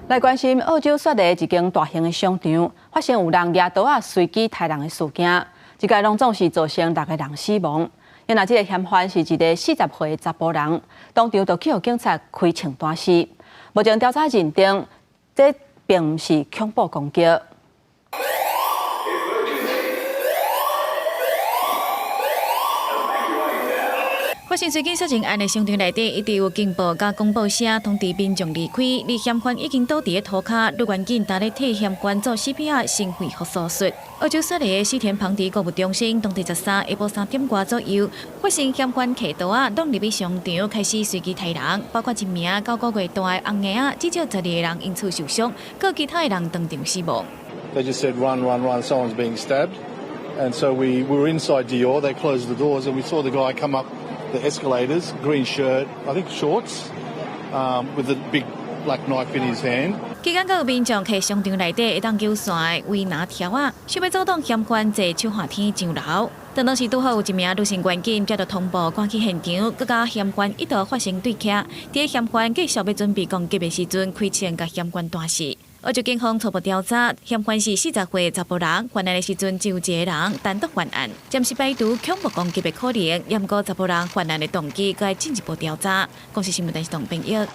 來關心澳洲雪梨一間大型的商場，發生有人舉刀仔隨機刣人的事件，這擺攏總是造成六個人死亡。原來這个嫌犯是一个40歲的查埔人，當場就去予警察開槍彈死。目前調查認定，這並毋是恐怖攻擊。發生隨機殺人案的商場內底，一直有警報佮廣播聲通知民眾離開。而嫌犯已經倒佇咧塗跤，女員警當咧替嫌犯做 CPR 心肺復甦術。澳洲雪梨的史田龐迪購物中心，當地13下晡3點外左右，發生嫌犯提刀仔闖入去商場，開始隨機刣人，包括一名9個月大的紅嬰仔，至少12個人因此受傷，閣其他的人當場死亡。 They just said, "Run, run, run! Someone's being stabbed." And so we were inside Dior. They closed the doors, and we saw the guy come up the escalators, green shirt, I think shorts, with a big black knife in his hand. 期間，閣有民眾佇商場內底會當救線的圍欄條仔，想欲阻擋嫌犯坐手滑梯上樓。當時拄好有一名女性員警接到通報，趕去現場，閣佮嫌犯一度發生對峙。佇嫌犯繼續欲準備攻擊的時陣，開槍共嫌犯彈死。澳洲警方初步調查，嫌犯是40歲查埔人，犯案的時陣只有一个人單獨犯案，暫時排除恐怖攻擊的可能。毋過查埔人犯案的動機，閣愛進一步調查。公視新聞電視董編譯。